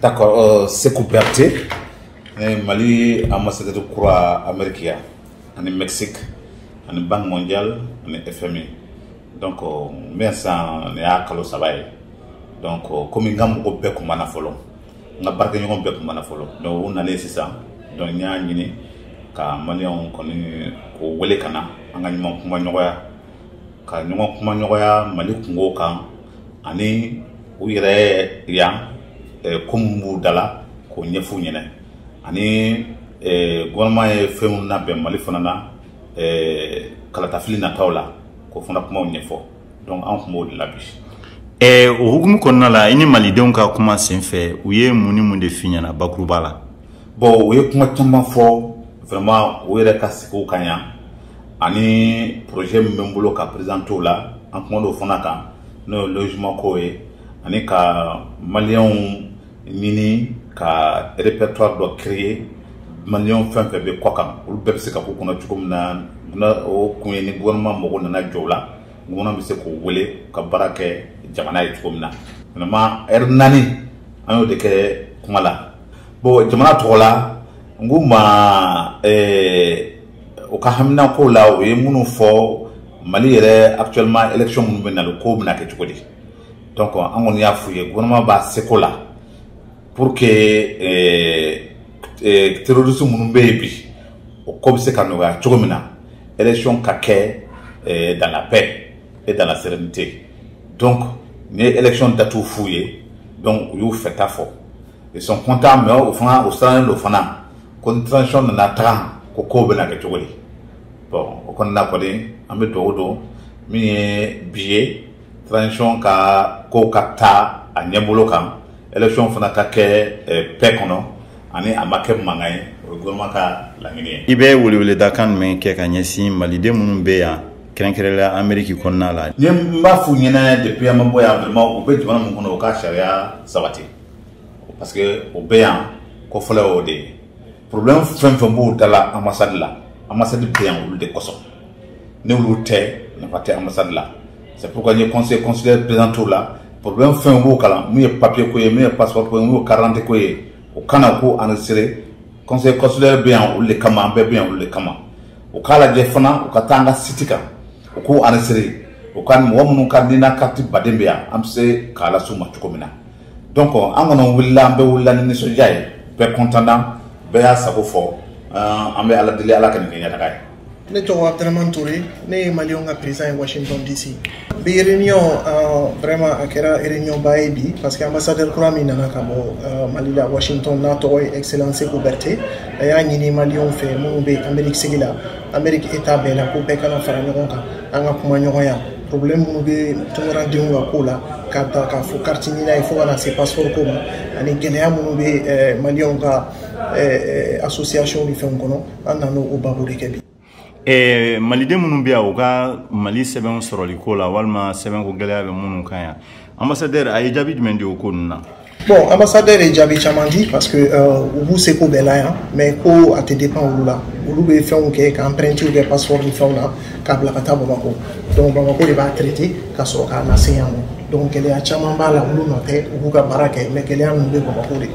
D'accord, Sekou Berté, Mali ambassadeur kura Amérique ya ani Mexique ani Banque mondiale ani FMI. Donc n bɛ sisan, nin y'a kalo 3 ye. Donc komi n ka mɔgɔ bɛɛ kun ma na fɔlɔ, n ka baarakɛɲɔgɔn bɛɛ kun ma na fɔlɔ, donc u nalen sisan, donc n y'a ɲini ka maliyɛnw kɔni k'o wele ka na an ka ɲuman kuma ɲɔgɔnya, ka ɲɔgɔn kuma ɲɔgɔnya Mali kungo kan ani u yɛrɛ yan ko mun b'u da la, k'o ɲɛf'u ɲɛna, ani gouvernement ye fɛn minnu labɛn Mali fana na kalatafili nataw la, k'o fana kumaw ɲɛfɔ. Donc an tun b'o de la bi. O hukumu kɔnɔna la, i ni malidenw ka kuma senfɛ, u ye mun ni mun de f'i ɲɛna bakuruba la? Bon, u ye kuma caman fɔ vraiment, u yɛrɛ ka sigi kan yan ani projet min bɛ n bolo ka présenter o la. An kuma dɔw fana kan, n'o ye logement ko ye, ani ka maliyɛnw ɲini ka répertoire dɔ créer, maliyɛnw fɛn fɛn bɛ kɔ kan, olu bɛɛ bɛ se ka k'u kɔnɔ cogo min na. O kun ye ni gouvernement mago nana jɔ o la, gouvernement bɛ se k'o wele ka baara kɛ jamana ye cogo min na. Vraiment, heure 4 an y'o de kɛ kuma la. Bon, jamana tɔgɔ la, n k'u ma u ka haminako la, u ye minnu fɔ Mali yɛrɛ actuellement, élection minnu bɛ nalen, kow bɛna kɛ cogo di. Donc an kɔni y'a f'u ye, gouvernement b'a seko la pour que terroriste minnu bɛ yen bi, o ko bɛ se ka nɔgɔya cogo min na, élection ka kɛ dans la paix et dans la sérénité. Donc n ye élection date f'u ye, donc u y'u fɛta fɔ, ils sont contents, mais o fana o sirannen don fana ko ni transition nana taga, ko kow bɛna kɛ cogo di. Bon, o kɔni na kɔni, an bɛ dugawu don min ye bi ye, transition ka kow ka taa a ɲɛbolo kan, élection fana ka kɛ paix kɔnɔ ani a ma kɛ mankan ye. O ye gouvernement ka laɲini ye. I bɛ weleweledakan jumɛn kɛ ka ɲɛsin maliden minnu bɛ yan, kɛrɛnkɛrɛnnenya Amérique kɔnɔna la? N b'a f'u ɲɛna, depuis an ma bɔ yan, vraiment, u bɛ jamana min kɔnɔ, u ka sariya sabati, parce que o bɛ yan ko fɔlɔ y'o de ye. Problème fɛn fɛn b'u da la ambassade la, ambassade bɛ yan olu de kosɔn. Ni olu tɛ, nafa tɛ ambassade la. C'est pourquoi n ye conseil consulaire présenté la. Problème fɛn b'u kalan, mun ye papier ko ye, mun ye passeport ko ye, mun ye carte d'identité ko ye, o kana ko enregistrer. Conseil consulaire bɛ yan olu de kama, an bɛɛ bɛ yan olu de kama. U k'a lajɛ fana, u ka taa an ka site kan, u k'u enregistrer, u ka mɔgɔ minnu ka NINA carte baden bɛ yan, an bɛ se k'a las'u ma cogo min na. Donc an kɔni wulila, an bɛɛ wulila ni nisɔndiya ye, bɛɛ content na, bɛɛ y'a sago fɔ. An bɛ Ala deli, Ala ka nin kɛ ɲɛtaga ye. Ne tɔgɔ Abdramane Touré, ne ye maliyɛnw ka président ye Washington DC. Bi réunion, vraiment a kɛra réunion ba ye bi, parce que ambassadeur kura min nana ka bɔ Mali la Washington, n'a tɔgɔ ye Excellence Sekou Berté, a y'a ɲini maliyɛnw fɛ minnu bɛ Amérique sigi la, Amérique état bɛɛ la, ko bɛɛ kana fara ɲɔgɔn kan, an ka kuma ɲɔgɔnya problème minnu bɛ tunkarandenw ka ko la, k'a ta k'a fɔ carte NINA ye fo ka na se passeport ko ma, ani gɛlɛya minnu bɛ maliyɛnw ka association ni fɛnw kɔnɔ. An nana o baro de kɛ bi. Maliden minnu bɛ yan, u ka Mali sɛbɛnw sɔrɔli ko la, walima sɛbɛnko gɛlɛya bɛ minnu kan yan, ambassadeur a ye jaabi jumɛn di o ko ninnu na? Bon, ambassadeur ye jaabi caman di, parce que u b'u seko bɛɛ la yan, mais ko a tɛ dépend olu la. Olu bɛ fɛnw kɛ ka empreinte kɛ passeport ni fɛnw na k'a bila ka taa Bamakɔ. Donc Bamakɔ de b'a traité ka sɔrɔ k'a lase yan nɔ. Donc gɛlɛya caman b'a la, olu nɔ tɛ, u b'u ka baara kɛ, mais gɛlɛya ninnu bɛ Bamakɔ de.